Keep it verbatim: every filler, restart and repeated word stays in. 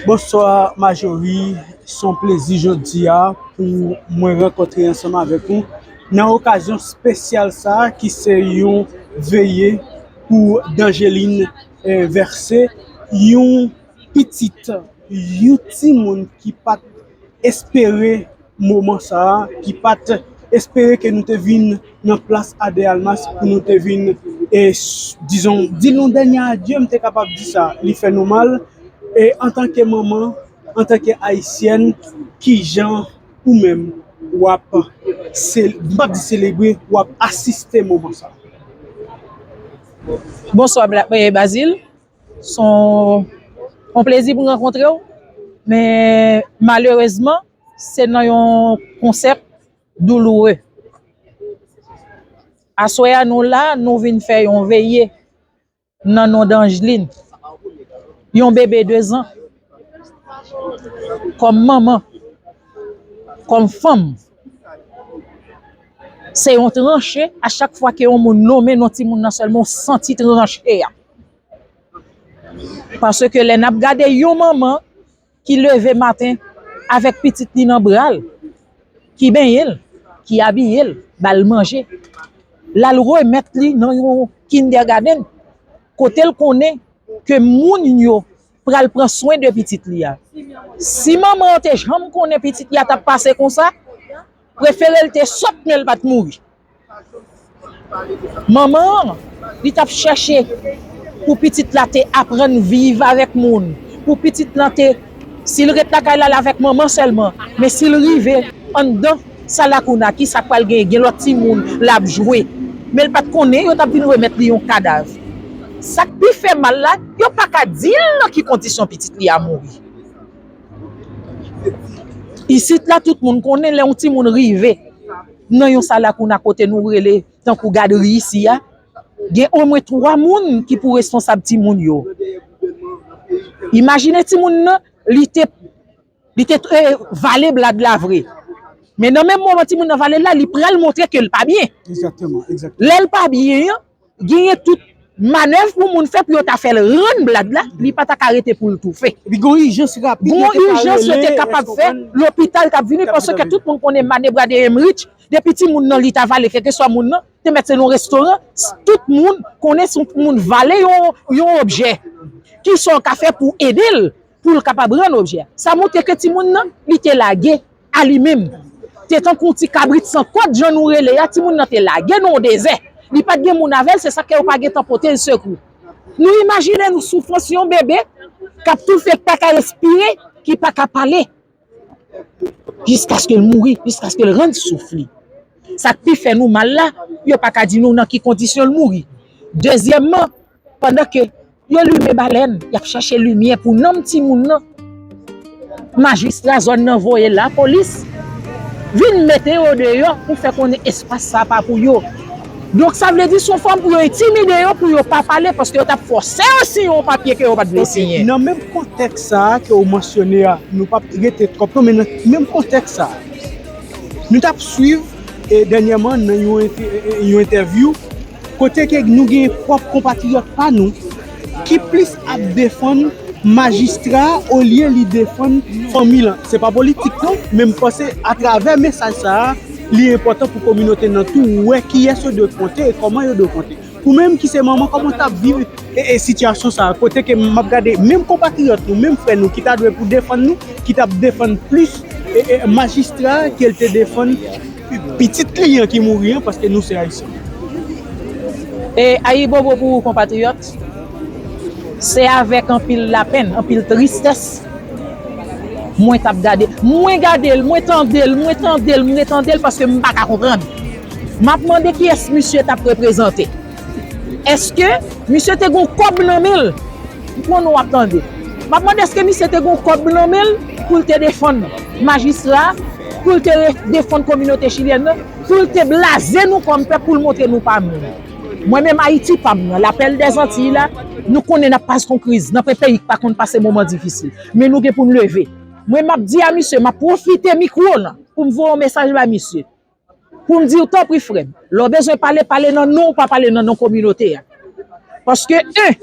Bonswa Marjorie, se yon plezi jodi a pou mwen rankontre ansanm avèk ou nan okazyon espesyal sa a ki se yon veye pou Dangeline eh, Verse, yon pitit, yon timoun ki pa t espere moman sa a, ki pa t espere ke nou te vin nan plas Ade Almas pou nou te vin, e, dizon, di l yon dènye adye, m te kapab di sa. Li fè nou mal. E antanke manman, antanke ayisyèn, kijan ou menm w ap, se, m p ap di selebre, w ap asiste moman sa a? Bonswa Bla- eh, Bazil. Se yon yon plezi pou m rankontre w, men malerezman, se nan yon konsèp douloure. Aswè a nou la, nou vin fè yon veye nan non Dangeline, yon bebe dezan. Kòm manman, kòm fanm, se yon tranche, a chak fwa ke yon moun nonmen non timoun nan sèlman ou santi tranche a. Paske lè n ap gade yon manman ki leve maten avèk pitit li nan bra l, ki benyen l, ki abiye l, ba l manje, l al remèt li nan yon kindergarten kote l konnen ke moun yo pral pran swen de pitit li a. Si manman an te janm konnen pitit li a t ap pase konsa, prefere l te sòt men l pa t mouri. Manman an, li t ap chèche pou pitit la te aprann viv avèk moun, pou pitit lan te, si l ret lakay la, l avèk manman sèlman, men si l rive anndan sa lakou na, kisa k pral genyen? Gen lòt timoun l ap jwe. Men l pa t konnen yo t ap vin remèt li yon kadav. Sa k pi fè mal la, yo pa ka di l nan ki kondisyon pitit li a mouri. Isit la, tout moun konnen lè yon timoun rive nan yon sa lakou na kote nou rele tankou gadri isi a, gen omwen twa moun ki pou responsab timoun yo. Imajine timoun nan, li te li te eh, vale blad la vre. Men nan menm moman timoun nan vale l la, li pral montre ke l pa byen. Lè l pa byen an, genyen tout manèv pou moun fè pou yo ta fè l rann blad la, li pa ta ka rete pou l toufe. Epi gen yon ijans rapid. Gen yon ijans yo te kapab fè, lopital t ap vini paske tout moun konnen Mane Brother Heinrich, depi timoun nan li ta vale kèlkeswa moun nan, te mèt se nan restoran, tout moun konnen si yon moun vale yon, yon objè. Kisa w ka fè pou ede l, pou l kapab rann objè a? Sa montre ke timoun nan, li te lage a li menm. Te tankou yon ti kabrit san kòd, jan nou rele a, timoun nan te lage nan yon dezè. Li pa t gen moun avè l, se sa k fè yo pa gentan pote l sekou. Nou imajine nou soufrans yon bebe k ap toufe, k pa ka respire, ki pa ka pale. Jiskaske l mouri, jiskaske l rann souf li. Sa k pi fè nou mal la, yo pa ka di nou nan ki kondisyon l mouri. Dezyèmman, pandan ke yo limen balèn, y ap chache limyè pou nanm timoun nan, majistra zòn nan voye lapolis vin mete yo deyò pou fè konnen espas sa pa pou yo. Donk sa vle di se yon fòm pou yo entimide yo pou yo pa pale paske yo t ap fòse yo siyen yon papye ke yo pa t vle siyen. Nan menm kontèks sa a ke w mansyone a, nou p ap rete twòp non, men nan menm kontèks sa a, nou t ap swiv e dènyèman nan yon yon entèvyou kote ke nou gen pwòp konpatriyòt pa nou ki plis ap defann majistra a olye li defann fanmi l. Se pa politik non, men m panse atravè mesaj sa a, li enpòtan pou kominote nan tou wè kiyès yo dwe konte e kòman yo dwe konte. Ou menm ki se manman, kòman w t ap viv e, e sitiyasyon sa a? Kote ke m ap gade menm konpatriyòt nou, menm frè nou ki ta dwe pou defann nou, ki t ap defann plis e, e majistra a ke l te defann pitit li an ki mouri an, paske nou se Ayisyen. E ayibobo pou ou konpatriyòt. Se avèk anpil lapenn, anpil tristès mwen t ap gade. Mwen gade l, mwen tande l, mwen tande l, mwen tande l paske m pa ka konprann. M ap mande kiyès misye t ap reprezante. Èske misye te gen yon kòb nan men l? M konnen w ap tande. M ap mande èske misye te gen yon kòb nan men l pou l te defann majistra a, pou l te re- defann kominote chilyèn nan, pou l te blaze nou kòm pèp, pou l montre nou pa moun. Mwen menm Ayiti pa m nan, lapèl dèzantiy la, nou konnen n ap pase yon kriz, n ap yon peyi k pa konn pase moman difisil. Men nou gen pou n leve. Mwen m ap di a misye, m ap pwofite mikwo lan pou m voye yon mesaj bay misye. Pou m di w tanpri frè m, lè w bezwen pale, pale nan non w, pa pale nan non kominote a. Paske, en,